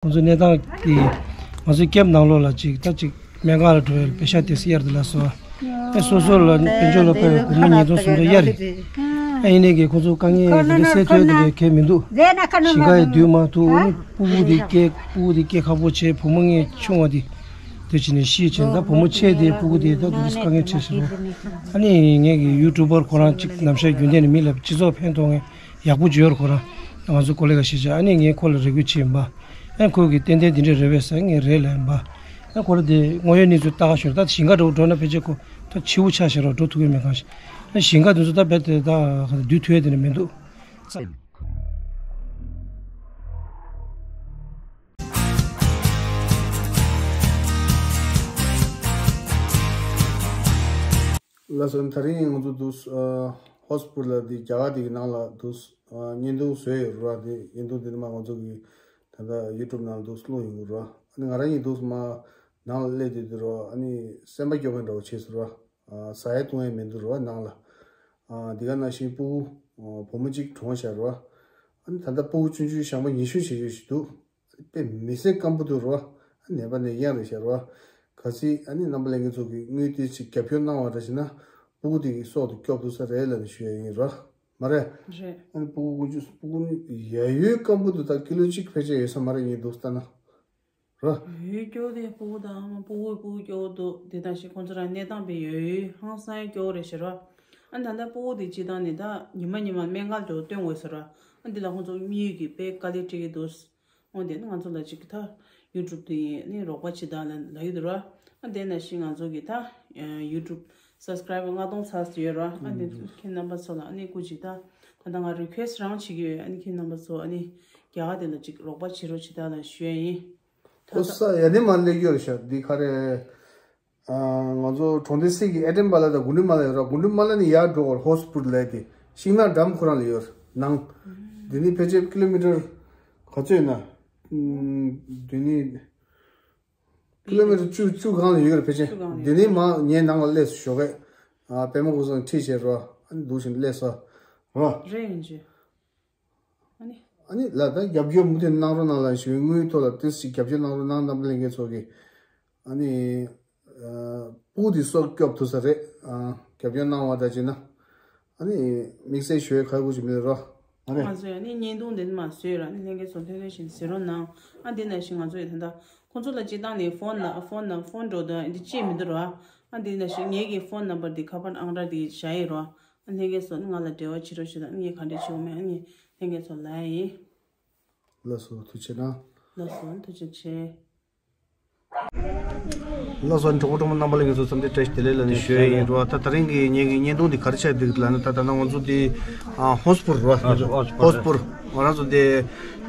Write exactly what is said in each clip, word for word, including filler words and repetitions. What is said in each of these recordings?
ཁོང་ཚོའི་གནས་སྟངས་དེ་ང་ཚོའི་ཀེམ་ནང་ལོགས་ལ་ཅིག་ད་ཅིག་སྨན་ཁང་ལ་འགྲོ་བའི་པེ་ཤ་དེ་སི་གཡར་དེ་ལ་སོ། ཨེ་སོ་སོ་ལ་དཔལ་འབྱོར་ལ་དཔག་པའི་སྒོར་མོ་ཉིས་སྟོང་སུམ་སྟོང་གཡར་རེད། ཨ་ཡིན་ནའི་གི་ཁོང་ཚོ་དཀའ་ངལ་དེ་འདྲ་སེལ་ཐུབ་ཡ་དེ་འདྲ་གལ་མི་འདུག་ཞིང་ཁ་ཡི་དུས་མ་ཐུག་ཨ་ནི་སྤུ་གུ་དེ་སྐྱེ་སྤུ་གུ་དེ་སྐྱེ་ཁག་པོ་བྱས་བུ་མོ་ངས་ཆུང་བ་དེ་དེ་བྱས་ནས་ཤི་བྱས་ད་བུ་མོ་ཆེ་དེ་སྤུ་གུ་དེ་ད་དུང་དཀའ་ངལ་འཕྲད་བཞིན་རོ། ཨ་ནི་ངས་གི་ཡུ་ཊུབ་པར་ཁོ་རང་གཅིག་ནམ་ཞག་རྒྱུན་ལྡན་ནས་མི་ལ་སྤྱི་ཚོགས་ཕན་ཐོགས་ངས་ཡག་པོ་བརྗོད་ཁོ་རང་ང་ཚོ་ཀོ་ལེ་ག་ཤེས་བྱ་ཨ་ནི་ངས་ཁོ་ལ་རེ་སྐུལ་བྱེད་ཡིན་པ། ཨ་ཁོས་གི་ཏན་ཏན་དེ་འདྲས་རེད་པས་ཟེར་ངས་རེད་ལབ་ཡིན་པ། ཨ་ཁོ་ར་དེ་དངོས་ཡོད་གནས་ཚུལ་ལྟ་ག་ཤོར་ད་ཞིང་ཁ་འགྲོ་འགྲོ་ན་ཕལ་ཆེར་ཁོ་ད་འཆི་བོ་ཆགས་ཤག་རོ་འགྲོ་ཐུབ་ཀྱི་མེད་གང་ཤེས། ཨ་ཞིང་ཁ་དེ་ཚོ་ད་རྦད་དེ་ད་ག་ད་བསྡུ་ཐུབ་ཡ་དེ་འདྲ་མི་འདུག་ལགས་སོ། ད་རིང་ང་ཚོ་འདུག་ཧོ་སི་པི་ཊལ་ལ་འདི་རྒྱ་གར་འདི་གི་ནང་ལ་འདུག་བརྙན་ཐུང་བཟོས་ཡོད་རེད་བ། དེ་བརྙན་ཐུང་འདི་ནི་མ་ང་ཚོ་གི་ད་ལྟ་ཡུ་ཊུབ་ནང་འདུག་བླུགས་ཡོང་གི་རེད་བ། ཨ་ནི་ང་རང་གཉིས་འདུག་མ་ནང་ལ་སླེབས་དུས་འདི་རེད་བ། ཨ་ནི་སེམས་པ་སྐྱོ་མཁན་འདྲ་བོ་བྱས་སོང་རེད་བ། ཟ་ཡ་བཏུང་ཡ་མི་འདུག་རེད་བ་ནང་ལ། འདི་ག་ནང་བཞིན་སྤུ་གུ་བུ་མོ་གཅིག་གྲོངས་བཞག་རེད་བ། ཨ་ནི་ད་ལྟ་སྤུ་གུ་ཆུང་ཆུང་ཞང་པོ་ཉི་ཤུ་ཞེ་ཡོད་ཞིག་འདུག་དཔེ་མི་སྲིད་སྐམ་པོ་འདུག་རོ། ནད་པ་ནད་ཡང་རེད་ཤག་རོ། གལ་སྲིད་ཨ་ནི་རྣམ་པ་ལྷན་རྒྱས་ཚོ་གིས་དངུལ་དེ་ཅིག་རྒྱབ་སྐྱོར་གནང་བ་འདྲ་བྱས་ན་སྤུ་གུ་དེ་གི་སྲོག་དེ་སྐྱོབ་ཐུབ་ས་རེད་ལབ་ནས་ཞུ་ཡ་ཡིན་རོ། མ་རེད། རེད། ཨ་ནི་སྤུ་གུ་དགུ་བཅུ་སྤུ་གུ་ནི་ཡ་ཡོད་སྐམ་པོ་འདུག་ད་ཀི་ལོ་གཅིག་ཕལ་ཆེར་ཡོད་ས་མ་རེད་ངས་འདུག་ལྟ་ན། རོ། ཡོད་སྐྱོ་དེ་སྤུ་གུ་དང་སྤུ་གུ་སྤུ་གུ་སྐྱོ་འདུག་དེ་དང་ཞིག་ཁོང་ཚོ་རང་གནས་སྟངས་དཔེ་ཡོད་ཡོད་ཧང་སང་ཡ་སྐྱོ་རེད་ཤག་རོ། ཨ་ནི་ད་ལྟ་སྤུ་གུ་དེ་སྤྱི་བཏང་ནས་ད་ཉི་མ་ཉི་མ་སྨན་ཁང་དུ་སྟོན་དགོས་ས་རོ། ཨ་འདི་ལ་ཁོང་ཚོ་དམིགས་ཡུལ་གྱི་དཔེ་དཀའ་ལས་འཕྲད་ཀྱི་འདུག་འོན་ཏེ་ང་ཚོ་ལ་ཅིག་ད་ཡུ་ཊུབ་དེ་ཡིན་ནི་རོགས་པ་བྱེད་དང་ལ་ལ་ཡོད་དུ་ར། ཨ་དེ་ནང་བཞིན་ང་ཚོ་གི་ད་ཡུ་ཊུབ་སབ་སི་ཀ་རའི་བར་ལྔ་སྟོང་ཚར་ཡོད་ར། ཨ་དེ་ཁྱེད་རྣམ་པ་ཚོ་ལ་ཨ་ནི་སྐུ་ཅིག་ད་ད་ལྟ་ང་རི་ཁུ་ཨེ་སི་ཊི་རང་བྱེད་ཀྱི་ཡོད། ཨ་ནི་ཁྱེད་རྣམ་པ་ཚོ་ཨ་ནི་རྒྱ་གར་དེ་ལ་ཅིག་རོགས་པ་བྱེད་རོགས་བྱེད་དང་ལ་ཞུ་ཡ་ཡིན། ད་ཨོ་ས་ཡ་ནི་མ་ལེགས་ཡོད་ར་ཤག་འདི་ག་རེ། ང་ཚོ་གྲོང་སྡེ་སྲིད་ཀྱི་ཨེ་ཏན་པ་ལ་དང་གུན་ཌི་མ་ལ་ཡོད་ར། གུན་ཌི་མ་ལ་ནི་ཡར་འགྲོ་བར་ཧོ་སི་པི་ཊལ་ལས་དེ་ཤིང་ནག་འགྲམ་ཁོ་རང་ལ་ཡོད་ནང་། འདི་ནི་ཕལ་ཆེར་ཀི་ལོ་མི་ཊར་ག་ཚོད་ཡོད་ན། འདི་ནི་ཀི་ལོ་མི་ཊར་བཅུ་བཅུ་སྒང་ལ་ཡོད་ར་ཕལ་ཆེར། བཅུ་སྒང་ལ་ཡོད། འདི་ནི་མ་ངའི་ནང་ལ་སླེབས་སོ་ཞོགས་ཀས། པད་མ་ཀུན་བཟང་ཁྲིད་བྱས་རོ། ཨ་ནི་འདུག་བཞིན་སླེབས་སོ། རོ། རེད་ཡིན་ཅི། ཨ་ནི། ཨ་ནི་ལ་ད་རྒྱབ་སྐྱོར་མུ་མཐུད་གནང་རོགས་གནང་ལ་ཞུ་བའི་དངུལ་ཐོག་ལ་ཏོག་ཙམ་རྒྱབ་སྐྱོར་གནང་རོགས་གནང་། རྣམ་པ་ལྷན་རྒྱས་ཚོ་གིས་ཨ་ནི་སྤུ་གུ་དེ་སྲོག་སྐྱོབ་ཐུབ་ས་རེད། རྒྱབ་སྐྱོར་གནང་བ་འདྲ་བྱས་ན་ཨ་ནི་དམིགས་བསལ་ཞུ་བའི་ཁག་པོ་ཞིག་མེད་རོ། མ་རེད། ང་ཚོས་ཨ་ནི་བརྙན་ཐུང་འདི་ནི་མ་བཟོས་ར། ཨ་ནི་ལྷན་རྒྱས་ཚོ་ལྷོད་ལྷོད་བཞིན་གཟིགས་རོགས་གནང་། ཨ་འདི་ནང་བཞིན་ང་ཚོ་ཡི་ད་ལྟ་ཁོང་ཚོ་ལ་སྤྱི་བཏང་ནས་ཕོན་ན་ཕོན་ན་ཕོན་འགྲོ་དང་འདི་ཅིས་མི་འདུག་ར། ཨ་འདི་ནང་བཞིན་ངེད་ཀྱི་ཕོན་ནམ་བར་འདི་ཁ་པར་ཨང་གྲངས་འདི་བཞག་ཡིན་རོ། ཨ་ལྷན་རྒྱས་ཚོ་ནི་ང་ལ་འབྲེལ་བ་བྱེད་རོགས་བྱེད་དང་། ཨ་ངས་ག་འདྲས་བྱེད་དགོས་མེད་ཨ་ངས་ལྷན་རྒྱས་ཚོ་ལ་ཡིན། ལགས་སོ་ཐུགས་རྗེ་གནང་། ལགས་སོ་ཐུགས་རྗེ་ཆེ། ལགས་སོ་གྲོགས་པོ་གྲོགས་མོ་རྣམ་པ་ལྷན་རྒྱས་ཚོ་འཚམས་འདྲི་བཀྲ་ཤིས་བདེ་ལེགས་ལ་ནི་ཞུ་ཡ་ཡིན་རོ། ད་ད་རིང་གི་ངེད་ཀྱི་བརྙན་ཐུང་འདི་ག་རེ་ཆགས་འདུག་ལ་ན་ད་ད་ནང་ང་ཚོ་འདི་ཧོ་སི་པི་ཊལ་རོ། ཧོ་སི་པི་ཊལ། ཧོ་སི་པི་ཊལ་ང་རང་ཚོ་འདི་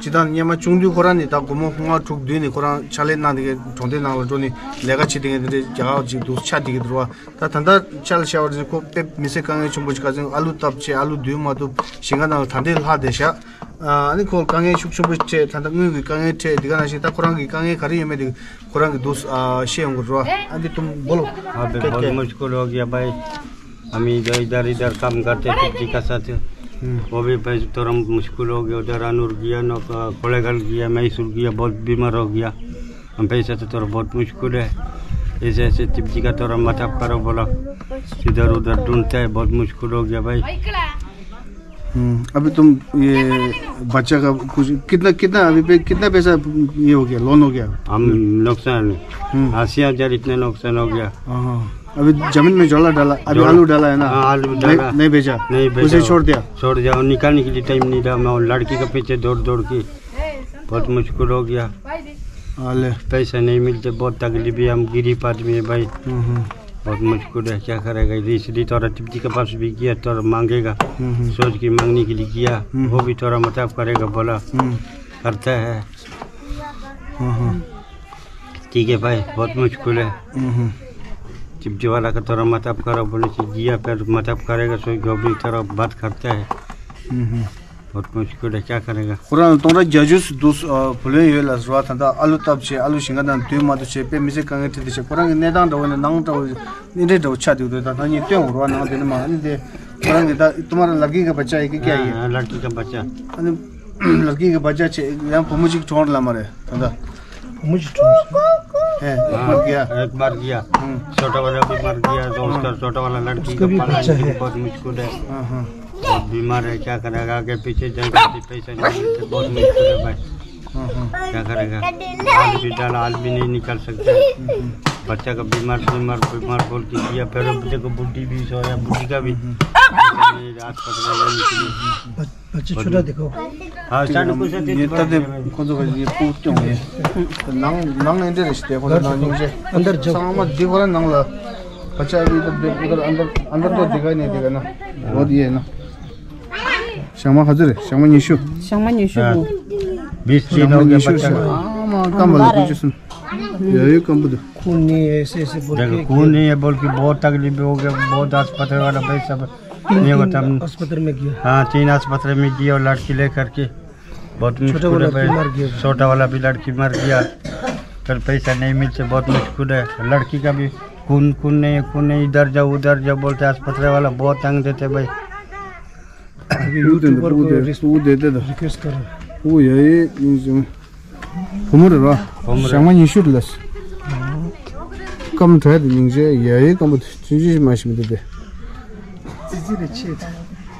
སྤྱི་བཏང་སྔོན་མ་ཆུང་དུས་ཁོ་རང་ནི་ད་སྒོར་མོ་ལྔ་དྲུག་བསྡུས་ནས་ཁོ་རང་ཕྱག་ལས་གནང་བསྡད་མཁན་གྲོང་སྡེ་ནང་ལ་འགྲོ་ནས་ལས་ཀ་བྱེད་བསྡད་མཁན་དེ་འདྲའི་རྒྱ་གར་ཅིག་འདུག་ཆགས་བསྡད་ཀྱི་འདུག་རོ། ད་ད་ལྟ་ཆ་ལ་བཞག་པ་ཅིག་ཁོ་དཔེ་མི་སྲིད་དཀའ་ངལ་ཆེན་པོ་ཅིག་ཁ་སང་ཨ་ལུ་བཏབ་བྱས་ཨ་ལུ་སྡུད་མ་ཐུབ་ཞིང་ཁ་ནང་ལ་ད་ལྟའི་ལྷག་བསྡད་ཤག་ཨ་ནི་ཁོ་དཀའ་ངལ་ཤུགས་ཆེན་པོ་འཕྲད། ད་ལྟ་དངུལ་གྱི་དཀའ་ངལ་འཕྲད། འདི་ག་ནང་བཞིན་ད་ཁོ་རང་གི་དཀའ་ངལ་ག་རེ་ཡོད་མེད་དེ་ཁོ་རང་གི་འདུག་ཨ་ཤེས་ཡོང་གི་རོ། ཨ་འདི་དུམ་བོ་ལོ། अबे बहुत मुश्किल हो गया भाई। हम इधर इधर इधर काम करते थे, टिप्टी का साथ। वो भी भाई थोड़ा मुश्किल हो गया। उधर अनूर गया, नौका कोलेगल गया, मैसूर गया, बहुत बीमार हो गया। हम पैसा तो थोड़ा बहुत मुश्किल है। ऐसे ऐसे टिप्टी का थोड़ा मदद करो बोला, इधर उधर ढूंढता है, बहुत मुश्किल हो गया भाई। हम्म, अभी तुम ये बच्चा का कुछ कितना, कितना अभी पे कितना पैसा ये हो गया, लोन हो गया? हम नुकसान, हम्म। अस्सी हजार इतना नुकसान हो गया। हाँ, हाँ। अभी जमीन में झोला डाला, अभी झोला। आलू डाला है ना? हाँ, आलू नहीं, डाला। नहीं बेचा? नहीं बेचा। उसे छोड़ दिया? छोड़ दिया, और निकालने के लिए टाइम नहीं था। मैं वो लड़की के पीछे दौड़ दौड़ के बहुत मुश्किल हो गया। हाँ, ले। पैसा नहीं मिलते, बहुत तकलीफ है, हम गरीब आदमी है भाई। हम्म, हम्म। बहुत मुश्किल है, क्या करेगा? इसलिए थोड़ा टिप्टी के पास भी गया, थोड़ा मांगेगा, हम्म, हम्म। सोच के मांगने के लिए गया, हम्म। वो भी थोड़ा मदद करेगा बोला, हम्म। करता है। हम्म, हम्म। ठीक है भाई, बहुत मुश्किल है। हम्म, हम्म। टिप्टी वाला का थोड़ा मदद करो बोले कि गया, फिर मदद करेगा, सोच के वो भी थोड़ा बात करता है। हम्म, हम्म। बहुत मुश्किल है, क्या करेगा? ཁོ་རང་སྟོང་ཕྲག་བརྒྱད་ཅུ་ཙམ་འདུག་ཨ་བུ་ལོན་ཡོད་ལ་ཟེར་བ། ད་ལྟ་ཨ་ལུ་བཏབ་བྱས་ཨ་ལུ་ཞིང་ཁ་ནང་སྡོད་མ་ཐུབ་བྱས་དཔེ་མི་སྲིད་དཀའ་ངལ་འཕྲད་དེ་བྱས། ཁོ་རང་གི་གནས་སྟངས་འདྲ་བོ་ནས་ནང་འདྲ་བོ་གནས་འདྲེ་འདྲ་བོ་ཆགས་འདུག་ད་ད་ངས་སྟོན་འོར་བ་ནང་དེ་ནི་མ་ཨ་ནི་དེ་ཁོ་རང་གི་ད་तुम्हारा लड़की का बच्चा है कि क्या है ये? हाँ, लड़की का बच्चा। ཨ་ནི་ लड़की के बच्चा छे, यहाँ भूमि जी छोड़ ला मारे, दादा। भूमि जी छोड़। है, एक मर गया। एक मर गया। हम्म। छोटा वाला भी मर गया, तो उसका हाँ। छोटा वाला लड़की उसका का भी पालन बच्चा के लिए है। बहुत मुश्किल है। हाँ, हाँ। बहुत बीमार है, क्या करेगा? आगे पीछे जंगल से पैसा नहीं मिलते, बहुत मुश्किल है भाई। हाँ, हाँ। क्या करेगा? हाल भी डाला, हाल भी नहीं निकाल सकते। हम्म, हम्म। बच्चा का बीमार, बीमार, बीमार बोल के दिया, फिर अब देखो बुढ़ी भी सोया, बुढ़ी का भी हम्म, हम्म। नहीं, रात पकड़ लेने के लिए। बच-, बच्चे छोटा देखो। हाँ, चालू को से ये तब दे, को तो ये पूछ क्यों है? नंग, नंग अंदर रिश्ते, को नंग नीचे। अंदर जाओ। सांग मत दिखो ना नंग ला। बच्चा अभी इधर देख, उधर अंदर, अंदर तो दिखाई नहीं देगा ना। बहुत ये है ना। ཞག་མ་ག་ཚོད་རེད། ཞག་མ་ཉི་ཤུ། ཞག་མ་ཉི་ཤུ་हाँ। དགུ། बीस दिन हो गया बच्चा को। ཨ་མ་སྐམ་པ་ལ་ཀུན་སྤྱོད་སུན། ཡ་ཡོད་སྐམ་པོ་འདུག་ཁུ་ནི་ཨེ་སེ་སེ་བོར་देखो, ཁུ་ནི་ཨེ་བོར་གི་बहुत तकलीफ हो गया, बहुत अस्पताल वाला भाई सब ये को तम अस्पताल में गया। हाँ, तीन अस्पताल में दिया, लड़की लेकर के। बहुत मुश्किल है भाई। छोटा वाला भी लड़की मर गया। फिर पैसा नहीं मिलते, बहुत मुश्किल है। लड़की का भी खून, खून नहीं है, खून नहीं, इधर जाओ, उधर जाओ बोलते, अस्पताल वाला बहुत तंग देते भाई। अभी यूट्यूबर को रिक्वेस्ट कर। ओ, ये, ये, ये, ये। भूमि रे बा। भूमि रे। ཞག་མ་ཉི་ཤུ་རེད་ལ། སྐམ་དྲག་དེ་སྙིང་རྗེ་ཡ་ཡའི་སྐམ་པོ་དེ་ཆུང་ཆུང་ཞིག་མ་ཞིག་མི་འདུག་སྟེ། ཙི་ཙི་ལས་ཆེ།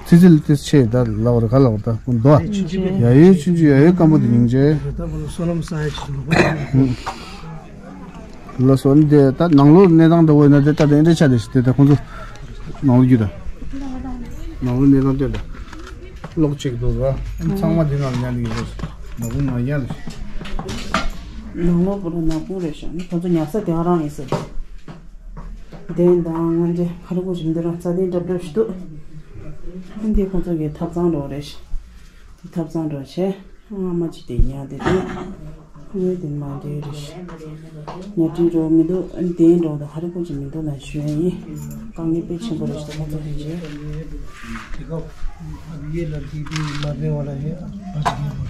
ཙི་ཙི་ལས་དེ་ཆེ་ད་ལ་བར་ག་ལ་བར་ད་ཀུན་དོ། ཡ་ཡའི་ཆུང་ཆུང་ཡ་ཡའི་སྐམ་པོ་དེ་སྙིང་རྗེ། ད་བུ་ལ་སོ་ནམ་ས་ཡ་ཆེ་ལོ། ལ་སོ་ནི་དེ་ད་ནང་ལོགས་གནས་སྟངས་འདྲ་བོ་ཡིན་ན་དེ་ད་དེ་འདྲ་ཆ་དེ་ཞིག་དེ་ད་ཁོང་ཚོ་ནང་ལོགས་རྒྱུ་ད། ནང་ལོགས་གནས་སྟངས་དེ་ད། གློག་ཅིག་འདུག་ར། ཚང་མ་འདི་ནང་ཉལ་གི་ཡོད། ནག་ཁུང་ནང་ཉལ་ལ། ནང་ལོགས་པོ་ར་ནག་ཁུང་རེད་ཤག་ནི་ཁོང་ཚོ་ཉལ་ས་དེ་ག་རང་ཡིན་ཟེར། གདན་དང་ང་འདྲ་ཁ་རི་ཁུ་ཞིག་འདི་རང་རྩ་དེ་འདྲ་འདྲ་ཞིག་འདུག་འདི་ཁོང་ཚོ་གི་ཐབ་ཚང་འགྲོ་རེད་ཤག་འདི་ཐབ་ཚང་འགྲོ་བྱས། སྔ་མ་ཅིག་དེ་ཉལ་དེ་དུས། ངས་དེ་མ་འདྲེ་རེད། ཉལ་ཁྲིའི་འགྲོ་མི་འདུག་དེའི་འགྲོ་དང་ཧ་རི་པོ་ཅིག་མི་འདུག་ལ་ཞུ་ཡ་ཡིན། དཀའ་ངལ་དཔེ་ཆེན་པོ་རེད་ཤག་ཁོང་ཚོ་ཧིན་ཇི། देखो, अब ये लड़की भी मरने वाला है, बच गई वो।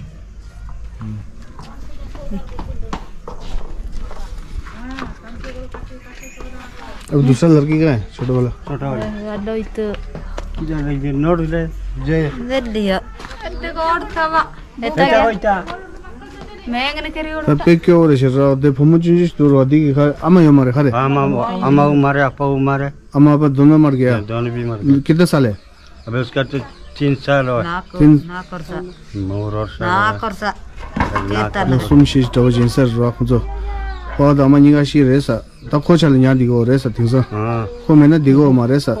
अब दूसरा लड़की कहाँ है? छोटा वाला। छोटा वाला। हेलो, इतो। इधर देखिए, नोट ले, जय। ले लिया। इतने को और था वा। बेटा, बेटा। मैं कने करी और ད་དཔེ་སྐྱོ་བོ་རེད་ཤག་ར། དེ་བུ་མོ་ཆུང་ཆུང་ཞིག་འདུག་ར། དེ་གི་ཁ་ཨ་མ་ཡོད་མ་རེད་ཁ་རེད། हाँ, माँ, अम्मा को मारे, अप्पा को मारे। अम्मा अप्पा दोनों मर गया। दोनों भी मर गए। कितने साल है? अबे उसका तो तीन साल हुआ। तीन। मोर और सा। ना कर सा। ना कर सा। ལོ་གསུམ་བཞི་འདྲ་བོ་ཡིན་ས་རེད་ར་ཁོང་ཚོ། ཕ་དང་ཨ་མ་གཉིས་ཀ་ཤི་རེད་ས། ད་ཁོ་ཆ་ལ་ཉར་བསྡད་ཀྱི་ཡོད་རེད་ས་དེང་སང་། ཨ། ཁོ་མེད་ན་བསྡད་ཀྱི་ཡོད་མ་རེད་ས། ཨ།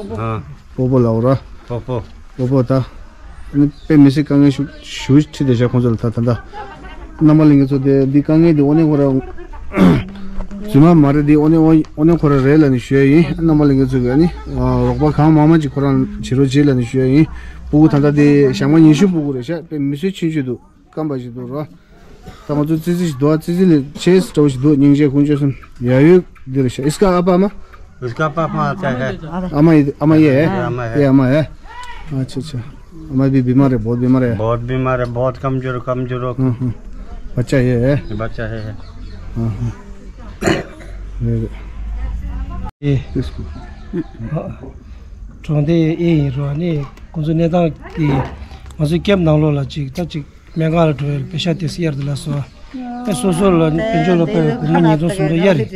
སྤོ་བོ་ལབ་ར། སྤོ་བོ། སྤོ་བོ་ད། ཨ་ནི་དཔེ་མི་སྲིད་དཀའ་ངལ་ཞུ་ཞུ་ཁྲིད་བསྡད་ཤག་ཁོང་ཚོ་ལ་ད་ད་ད། རྣམ་པ་ལྷན་རྒྱས་ཚོ་དེ་འདི་དཀའ་ངལ་འདི་དངོས་གནས་ཁོ་ར། རྫུན་མ་མ་རེད། འདི་དངོས་གནས་དངོས་གནས་ཁོ་ར་རེད་ལབ་ནས་ཞུ་ཡ་ཡིན། རྣམ་པ་ལྷན་རྒྱས་ཚོ་གིས་ཨ་ནི། རོགས་པ་གང་མང་མང་ཅིག་ཁོ་རང་བྱེད་རོགས་བྱེད་ལབ་ནས་ཞུ་ཡ་ཡིན། སྤུ་གུ་ད་ལྟ་དེ་ཞག་མ་ཉི་ཤུ་སྤུ་གུ་རེད་ཤག་དཔེ་མི་སྲིད་ཆུང་ཆུང་འདུག་སྐམ་པ་ཞིག་འདུག་ར། ད་ང་ཚོ་ཙི་ཙི་ཞིག་འདུག་ཙི་ཙི་ལས་ཆེས་འདྲ་བོ་ཞིག་འདུག་སྙིང་རྗེ་ཀུན་སྤྱོད་སོང་། ཡ་ཡོད་འདི་རེད་ཤག इसका आपा अम्मा? इसका पापा आता है। अम्मा ये, अम्मा ये है? ये अम्मा है। ये अम्मा है। अच्छा, अच्छा। अम्मा भी बीमार है, बहुत बीमार है। बहुत बीमार है, बहुत कमजोर, कमजोर हो। हम्म, हम्म। बच्चा ये है? ये बच्चा है, है। हाँ, हाँ। ये, ये। इसको। གྲོང་སྡེ་ཨེ་ཡིན་རོགས་ནི་ཁོང་ཚོ་གནས་སྟངས་ཀྱི་ང་ཚོའི་ཀེམ་ནང་ལོགས་ལ་ཅིག་ད་ཅིག་སྨན་ཁང་ལ་འགྲོ་བའི་པེ་ཤ་དེ་སི་གཡར་དུ་ལ་སོ། ཨེ་སོ་སོ་ལ་དཔལ་འབྱོར་ལ་དཔེ་སྒོར་མོ་ཉིས་སྟོང་སུམ་སྟོང་གཡར་རེད།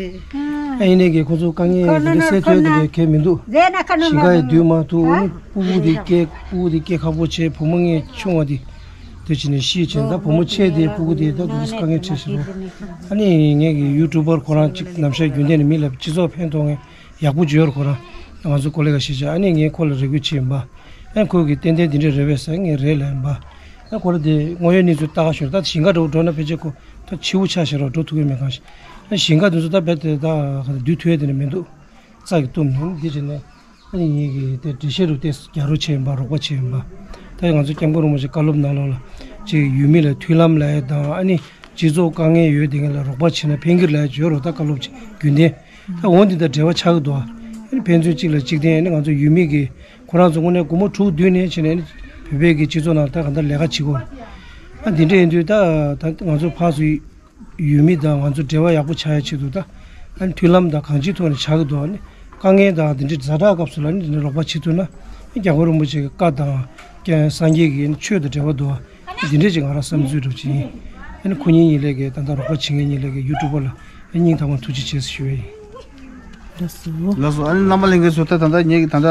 ཨེ་ཡིན་ནའི་གི་ཁོང་ཚོ་དཀའ་ངལ་དེ་འདྲ་སེལ་ཐུབ་ཡ་དེ་འདྲ་གལ་མི་འདུག་ཞིང་ཁ་ཡི་དུས་མ་ཐུག་ཨ་ནི་སྤུ་གུ་དེ་སྐྱེ་སྤུ་གུ་དེ་སྐྱེ་ཁག་པོ་བྱས་བུ་མོ་ངས་ཆུང་བ་དེ་དེ་བྱས་ནས་ཤི་བྱས་ད་བུ་མོ་ཆེ་དེ་སྤུ་གུ་དེ་ད་དུ་དཀའ་ངལ་འཕྲད་བཞིན་རོ། ཨ་ནི་ངས་གི་ཡུ་ཊུབ་པར་ཁོ་རང་ཅིག་ནམ་ཞག་རྒྱུན་ལྡན་ནས་མི་ལ་སྤྱི་ཚོགས་ཕན་ཐོགས་ངས། ཡག་པོ་བརྗོད་ཁོ་རང་ང་ཚོ་ཀོ་ལེ་ག་ཤེས་བྱ། ཨ་ནི་ངས་ཁོ་ལ་རེ་སྐུལ་བྱས་ཡིན་པ། ཨ་ཁོ་གིས་ཏན་ཏན་འདི་འདྲ་རེད་པས་ཟེར་ངས་རེད་ལབ་ཡིན་པ། ཨ་ཁོ་ལ་དེ་དངོས་ཡོད་གནས་ཚུལ་ལྟ་ག་ཞོར་ད་ཞིང་ཁ་འགྲོ་འགྲོ་ན་ཕལ་ཆེར་ཁོ་ད་འཆི་བོ་ཆགས་ཤག་རོགས་འགྲོ་ཐུབ་ཀྱི་མེད་གང་ཞིག་ཨ་ཞིང་ཁ་དེ་ཚོ་ད་རྦད་དེ་ད་ག་ད་སྡུད་ཐུབ་ཡ་དེ་འདྲ་མི་འདུག་རྩ་གི་བཏུམ་ནས་འདི་བྱས་ནས་ཨ་ནི་ངས་གི་དེ་འགྲེལ་བཤད་རུ་དེ་རྒྱག་རོགས་བྱས་ཡིན་པ་རོགས་པ་བྱས་ཡིན་པ། ད་ང་ཚོ་སྐྱབས་མགོན་རིན་པོ་ཆེ་བཀའ་སློབ་ནང་ལོགས་ལ་ཅིག་ཡུལ་མི་ལ་མཐུན་ལམ་ལ་ཡ་དང་ཨ་ནི་སྤྱི་ཚོགས་དཀའ་ངལ་ཡོད་དེ་ངེད་ལ་རོགས་པ་བྱས་ན་ཕན་གྱི་རེད་ལབ་ཡ་བརྗོད་རོགས་ད་བཀའ་སློབ་ཅིག་རྒྱུན་ལྡན། ད་འོ་འདི་དང་འབྲེལ་བ་ཆགས་ཀྱི་འདུག་ཨ་ནི་ཕན་ཚུན་གཅིག་ལ་གཅིག་བརྟེན་ཨ་ནི་ང་ཚོ་ཡུལ་མི་གི་ཁོ་རང་ཚོ་དངོས་གནས་སྒོར་མོ་དྲུག་བསྡུས་ནས་བྱས་ནས་ཨ་ནི་བོད་པའི་གི་སྤྱི་ཚོགས་ནང་ད་ག་འདྲ་ལས་ཀ་བྱེད་དགོས། ཨ་འདི་འདྲ་ཡིན་དུས་ད་ད་ང་ཚོ་ཕར་ཚུར་ཡུལ་མི་དང་ང་ཚོ་འབྲེལ་བ་ཡག་པོ་ཆགས་ཡ་ཆེད་དུ་ད་ཨ་ནི་མཐུན་ལམ་དང་གང་ཅིའི་ཐོག་ནས་ཆགས་ཀྱི་འདུག་ཨ་ནི་དཀའ་ངལ་དང་འདི་འདྲའི་ཛ་དྲག་སྐབས་སུ་ལ་ཨ་ནི་འདི་འདྲ་རོགས་པ་བྱེད་ཐུབ་ན་ཨ་ནི་སྐྱབས་མགོན་རིན་པོ་ཆེ་གི་བཀའ་དང་ཀྱང་སངས་རྒྱས་ཀྱི་ཨ་ནི་ཆོས་དང་འབྲེལ་བ་འདུག་ཨ་ འདི་འདྲས་ཅིག་ང་རང་བསམ་ཚུལ་འདྲ་ཅིག་ཡིན། ཨ་ནི་ཁོ་གཉིས་གཉིས་ལས་ཀའི་ད་ལྟ་རོགས་པ་བྱེད་མཁན་གཉིས་ལས་ཀའི་ཡུ་ཊུབ་པ་ལ་ཨ་སྙིང་ཐག་པ་ཐུགས་རྗེ་ཆེ་ཞུ་བ་ཡིན། ལགས་སོ། ལགས་སོ། ཨ་ནི་རྣམ་པ་ལྷན་རྒྱས་ཚོ་ད་ད་ལྟ་ངེད་ཀྱི་ད་ལྟ་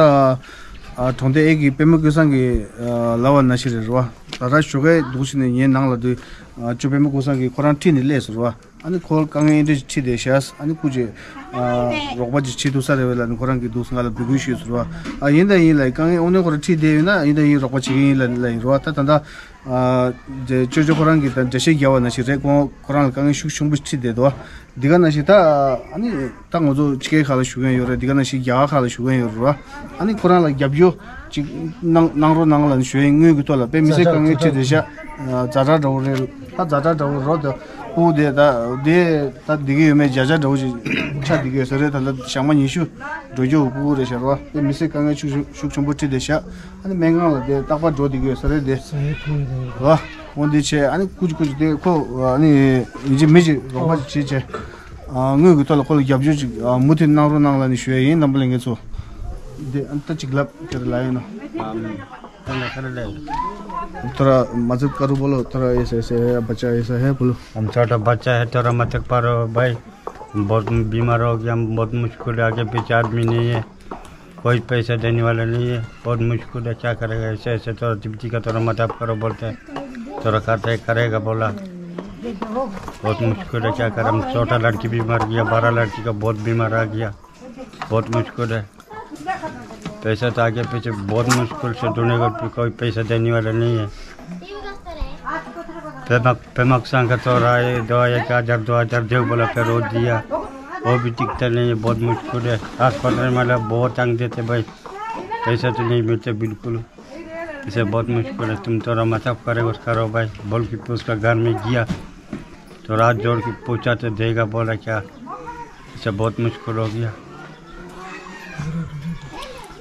ཨ་གྲོང་སྡེ་ཨེ་གི་པད་མ་ཀུན་བཟང་གི་ཨ་ལབ་པ་ནང་བཞིན་རེད་རོ། ད་ལྟ་ཞོགས་ཀས་འདུག་ཕྱིན་ནས་ངའི་ནང་ལ་དུས་ཨ་ཅོ་པད་མ་ཀུན་བཟང་གིས་ཁོ་རང་ཁྲིད་ནས་སླེབས་སོང་རོ། ཨ་ནི་ཁོ་དཀའ་ངལ་འདྲ་ཞིག་འཕྲད་བསྡད་ཤག་ཨ་ནི་སྐུ་མཁྱེན། ཨ་རོགས་པ་ཅིག་བྱེད་ཐུབ་ས་རེད་བས་ལབ་ནས་ཁོ་རང་གིས་འདུག་སེ་ང་ལ་འབོད་སྐུལ་ཞུས་སོང་རོ། ཨ་ཡིན་དང་ཡིན་ལབ། དཀའ་ངལ་དངོས་གནས་ཁོ་རང་འཕྲད་བསྡད་ཡོད་ན་ཡིན་དང་ཡིན་རོགས་པ་བྱེད་ཀྱི་ཡིན་ལབ་ལབ་ཡིན་རོ། ད་ད་ལྟ་ཨ་དེ་ཅོ་ཅོ་ཁོ་རང་གིས་ད་འགྲེལ་བཤད་རྒྱག་པ་ནང་བཞིན་རེད། ཁོ་ཁོ་རང་ལ་དཀའ་ངལ་ཤུགས་ཆེན་པོ་འཕྲད་བསྡད་འདུག་འདི་ག་ནང་བཞིན་ད་ཨ་ནི་ད་ང་ཚོ་ཕྱི་རྒྱལ་ཁག་ལ་བཞུགས་མཁན་ཡོད་རེད། འདི་ག་ནང་བཞིན་རྒྱ་གར་ཁག་ལ་བཞུགས་མཁན་ཡོད་རེད་བ། ཨ་ནི་ཁོ་རང་ལ་རྒྱབ་སྐྱོར་ཅིག་གནང་གནང་རོགས་གནང་ལབ་ནས་ཞུ་ཡ་ཡིན། དངུལ་གྱི་ཐོག་ལ་དཔེ་མི་སྲིད་དཀའ་ངལ་འཕྲད་བསྡད་ཤག་ཛ་དྲག་འདྲ་བོ་རེད། ད་ཛ་དྲག་འདྲ་བོ་རོ། དེ་སྤུ་གུ་དེ་ད་དེ་ད་བསྡད་ཀྱི་ཡོད་མེད་བརྒྱ་ཆ་འདྲ་བོ་ཞིག་ཆགས་བསྡད་ཀྱི་ཡོད་ས་རེད། ད་ལྟ་ཞག་མ་ཉི་ཤུ་འགྲོ་རྒྱུ་སྤུ་གུ་རེད་ཤག་རོ། དཔེ་མི་སྲིད་དཀའ་ངལ་ཤུགས་ཤུགས་ཆེན་པོ་འཕྲད་བསྡད་ཤག་ཨ་ནི་སྨན་ཁང་ལ་དེ་རྟག་པར་འགྲོ་བསྡད་ཀྱི་ཡོད་ས་རེད་དེ། ས་ཡི་ཐོག་ནས་དང་། རོ། འོ་འདི་བྱས་ཨ་ནི་སྐུ་མཁྱེན་སྐུ་མཁྱེན་དེ་ཁོ་ཨ་ནི་ཡིན་གཅིག་མིན་གཅིག་རོགས་པ་ཅིག་བྱེད་བྱས། ཨ་དངུལ་གྱི་ཐོག་ལ་ཁོ་ལ་རྒྱབ་སྐྱོར་ཅིག་ཨ་མུ་མཐུད་གནང་རོགས་གནང་ལབ་ནས་ཞུ་ཡ་ཡིན། རྣམ་པ་ལྷན་རྒྱས་ཚོ། དེ་ཨ་ནི་ད་ཅིག་ལབ་ཁྱེད་རང་ལབ་ཡིན་ནོ། हम पहले कर ले। थोड़ा मतलब करो बोलो, थोड़ा ऐसे ऐसे है, बच्चा ऐसा है बोलो। हम छोटा बच्चा है, थोड़ा मदद करो भाई। बहुत बीमार हो गया, हम बहुत मुश्किल है, आगे पीछे आदमी नहीं है, कोई पैसा देने वाला नहीं है, बहुत मुश्किल है, क्या करेगा? ऐसे ऐसे थोड़ा तिब्बती का थोड़ा मदद करो बोलते हैं, थोड़ा करते हैं, करेगा बोला। बहुत मुश्किल है, क्या करें? हम छोटा लड़की भी मर गया, बड़ा लड़की का बहुत बीमार आ गया, बहुत मुश्किल है। पैसा तो आगे पीछे बहुत मुश्किल से ढूंढेगा, कोई पैसा देने वाला नहीं है। पेमक पेमक संग तो राय दो एक हजार, दो हजार दे बोला, फिर वो दिया, वो भी टिकता नहीं है, बहुत मुश्किल है। अस्पताल वाला बहुत तंग देते भाई, पैसा तो नहीं मिलते बिल्कुल, इसे बहुत मुश्किल है। तुम थोड़ा मदद करो और करो भाई, बोल के उसका घर में गया, तो रात जोड़ के पूछा तो देगा बोला क्या, इसे बहुत मुश्किल हो गया।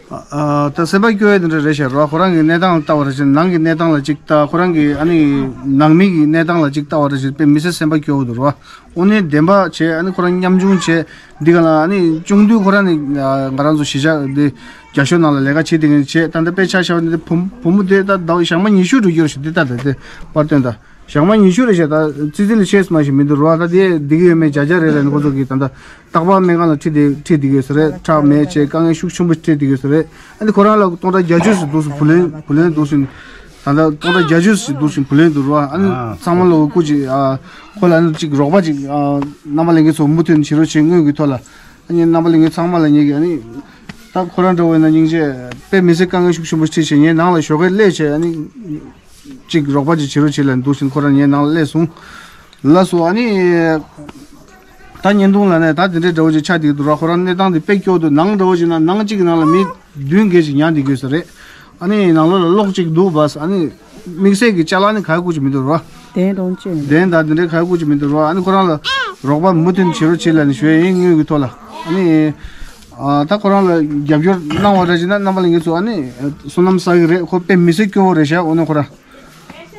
ཨ་ད་སེམས་པ་སྐྱོ་ཡ་དེ་འདྲ་རེད་ཤག་རོ། ཁོ་རང་གི་གནས་སྟངས་ལ་ལྟ་བ་རེད་ཤག་ནང་གི་གནས་སྟངས་ལ་ཅིག་ལྟ། ཁོ་རང་གི་ཨ་ནི་ནང་མི་གི་གནས་སྟངས་ལ་ཅིག་ལྟ་བ་རེད་ཤག་དཔེ་མི་སྲིད་སེམས་པ་སྐྱོ་བོ་འདུག་རོ། དངོས་གནས་བདེན་པ་བྱས། ཨ་ནི་ཁོ་རང་ཉམ་ཆུང་བྱས། འདི་ག་ལ་ཨ་ནི་ཆུང་དུས་ཁོ་རང་ནི་ང་རང་ཚོ་གཞིས་ཆགས་འདི་རྒྱ་ཤོད་ནང་ལ་ལས་ཀ་བྱེད་དེ་ངས་བྱས། ད་ལྟ་དཔེ་ཆ་བཞག་པ་འདི་བུ་བུ་མོ་དེ་ད་ཟླ་བ་ཞག་མ་ཉི་ཤུ་འགྲོ་རྒྱུ་རེད་ཤག་འདི་ད་ད་དེ་པར་སྟོན་ད། ཞག་མ་ཉི་ཤུ་རེད་ཤག་ད་ཙི་ཙི་ལས་ཆེ་སུ་མ་ཞིག་མི་འདུག་རོ། ད་དེ་འདི་གི་ཡོད་མེད་བརྒྱ་ཆ་རེད་ལབ་ནས་ཁོ་ཚོ་གིས་ད་ལྟ་རྟག་པར་སྨན་ཁང་ལ་ཁྲིད་དེ་ཁྲིད་བསྡད་ཀྱི་ཡོད་ས་རེད། ཁྲག་མེད་བྱས་དཀའ་ངལ་ཤུགས་ཆེན་པོ་འཕྲད་བསྡད་ཀྱི་ཡོད་ས་རེད། ཨ་ནི་ཁོ་རང་ལ་སྟོང་ཕྲག་བརྒྱད་ཅུ་ཞིག་འདུག་སེ་བུ་ལོན་བུ་ལོན་འདུག་སེ་ད་ལྟ་སྟོང་ཕྲག་བརྒྱད་ཅུ་ཞིག་འདུག་སེ་བུ་ལོན་འདུག་རོ། ཨ་ནི་ཨ་ཚང་མ་ལ་སྐུ་མཁྱེན་ཨ་ཁོ་ལ་ཨ་ནི་ཅིག་རོགས་པ་ཅིག་ཨ་རྣམ་པ་ལྷན་རྒྱས་ཚོ་མུ་མཐུད་བྱེད་རོགས་བྱེད། དངུལ་གྱི་ཐོག་ལ་ཨ་ནི་རྣམ་པ་ལྷན་རྒྱས་ཚང་མ་ལ་ངེད་ཀྱིས་ཨ་ནི་ད་ཁོ་རང་འདྲ་བོ་ཡིན་ན་སྙིང་རྗེ། དཔེ་མི་སྲིད་དཀའ་ངལ་ཤུགས་ཆེན་པོ་འཕྲད་བྱས་ངའི་ནང་ལ་ཞོགས་ཀས་སླེབས་བྱས་ཨ་ནི། ཅིག་རོགས་པ་ཅིག་བྱེད་རོགས་བྱེད་ལབ་འདུག་སེ་ཁོ་རང་ངའི་ནང་ལ་སླེབས་སོང་། ལགས་སོ། ཨ་ནི་ད་བརྙན་ཐུང་ལ་ནས་ད་དེ་འདྲའི་འདྲ་བོ་ཅིག་ཆགས་བསྡད་འདུག་ར། ཁོ་རང་གནས་སྟངས་དེ་དཔེ་སྐྱོ་འདུག་ནང་འདྲ་བོ་ཅིག་ན་ནང་གཅིག་གི་ནང་ལ་མི་བདུན་བརྒྱད་ཅིག་ཉར་བསྡད་ཀྱི་ཡོད་ས་རེད། ཨ་ནི་ནང་ལོགས་ལ་གློག་ཅིག་འདུག་བས། ཨ་ནི་དམིགས་བསལ་གྱི་ཅ་ལག་ནི་ག་ཡེ་ཁུག་ཅིག་མི་འདུག་ར། གདན་དང་ཅི། གདན་དང་དེ་འདྲའི་ག་ཡེ་ཁུག་ཅིག་མི་འདུག་ར། ཨ་ནི་ཁོ་རང་ལ་རོགས་པ་མུ་མཐུད་བྱེད་རོགས་བྱེད་ལབ་ནས་ཞུ་ཡ་ཡིན། དངུལ་གྱི་ཐོག་ལ་ཨ་ནི། ཨ་ད་ཁོ་རང་ལ་རྒྱབ་སྐྱོར་གནང་བ་འདྲ་བྱས་ན་རྣམ་པ་ལྷན་རྒྱས་ཚོ་ཨ་ནི་བསོད་ནམས་བསགས་ཀྱི་རེད། ཁོ་དཔེ་མི་སྲིད་སྐྱོ་བོ་རེད་ཤག་འོ་ན་ཁོ་རང་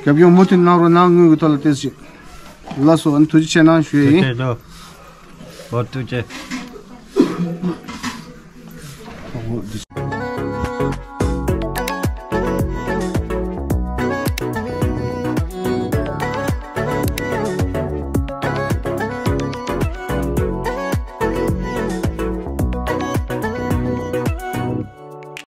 རྒྱབ་སྐྱོར་མུ་མཐུད་གནང་རོགས་གནང་། དངུལ་གྱི་ཐོག་ལ་ཏོག་ཙམ། ལགས་སོ། ཨ་ནི་ཐུགས་རྗེ་ཆེ་གནང་ཞུ་ཡ་ཡིན། ཐུགས་རྗེ་ཆེ། ཨོ་ཐུགས་རྗེ་ཆེ།